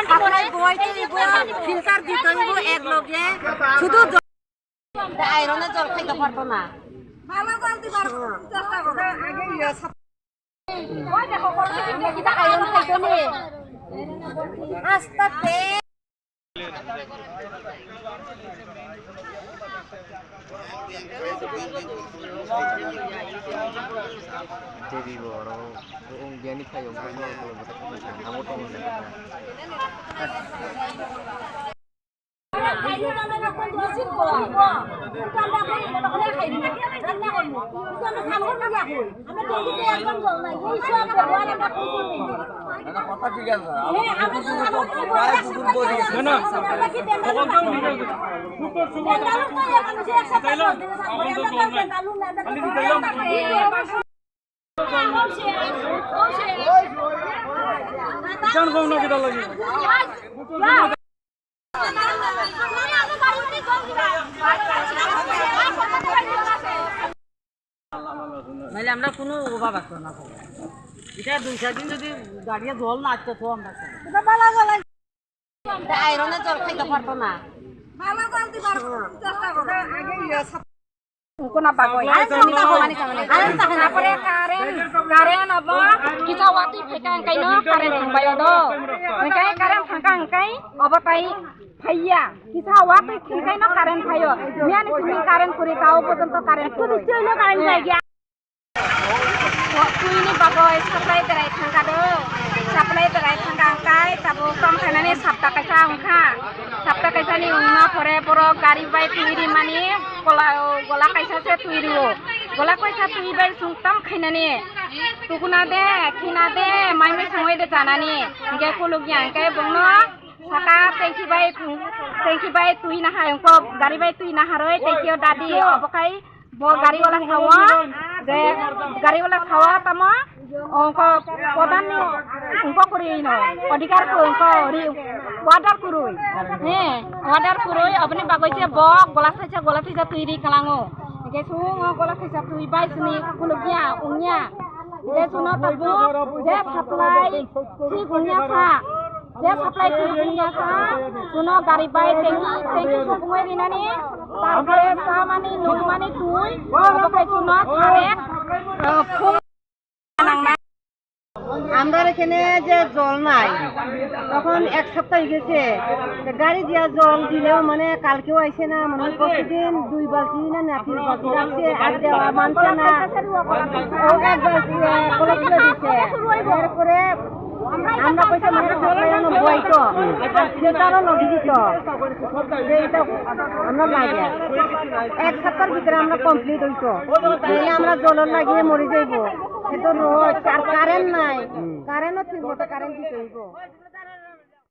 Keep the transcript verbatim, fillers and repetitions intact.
সাপ্লাই বইতে দিব, ফিল্টার দিতে হইব এক লগে, শুধু জ-, আয়রনে জল খাইতে পারতো না। ভালো জল দিবার চেষ্টা করো। আগে ইয়ে সাপ-, ওই দেখো, কত কিতা আয়রন খাইতো নে। আস্তে আস্তে। Devi borok, wng biyani phaio, wng borok, wng borok, wng borok, wng borok. Naile amra kono obab asto na. Eta dui char din jodi gariye jol na achche to amra. Airone jol khaite parto na. Ungkuna bagwi. Ai, chini bagwi. Ai, chini bagwi. Tapore current, current abo kisa watwi phaikha hwnkhe no current thangbai odo. Hwnkhe current thangkha hwnkhe obo tai phaiya. Kisa watwi thangkhe no current phaio. Miyani simi current kwrwi tao porjonto current kwrwi. Twi no current phaiya. Twi ni bagwi supply berai thangkha do. Supply berai thangkha hwnkhe tabuk tong khainani sapta kaisa wngkha. Sapta kaisani wngma pore borok gari bai twi rimani gola, gola kaisa se twi rio. Gola kaisa twi bai sung tam khainani. Tukuna de, khina de, mai mai sangwi de janani. Hingke kuluk yang ke bongno saka tengki bai, tengki bai twi nahai, ungko gari bai twi naharoi, tengki o dadi, obo khai Bo gari wala sao je gari wala sao tamo ongko pradhan ni ongko kwrwi no adhikar ko ongko ri order kwrwi. He order kwrwi aboni bagwi je bo gola thaisa gola thaisa twi ri kwlango. Hingke chwng o gola thaisa twi bai sini kulukya ongya. Je chuno tabuk je supply thik wngya sa, je supply thik wngya sa, chuno gari bai tengki, tengki supungwi rinani, tarpore chamani, nungmani twi, obo khai chuno current, uh, phung nangnai. আমরা এখানে যে জল নাই, তখন এক সপ্তাহ হয়ে গেছে, তো গাড়ি দিয়া জল দিলেও মানে কালকেও আইছে না, মনে হয় পরশু দিন দুই বালতি না, না তিন বালতি রাখছে, আর দেওয়া মানছে না। ও এক বালতি, আহ, কলস তুলে দিছে। এরপরে আমরা কইছে মানে সাপ্লাই অনো বইতো, আর ফিল্টারও লগি দিত। যে এটা আমরা লাগে। এক সপ্তাহের ভিতরে আমরা কমপ্লিট হইতো। তাহলে আমরা জলের লাগিয়ে মরে যাইবো। এত রোদ, আর কারেন্ট নাই। কারেন্টও ঠিক মতো কারেন্ট দিতে হইব।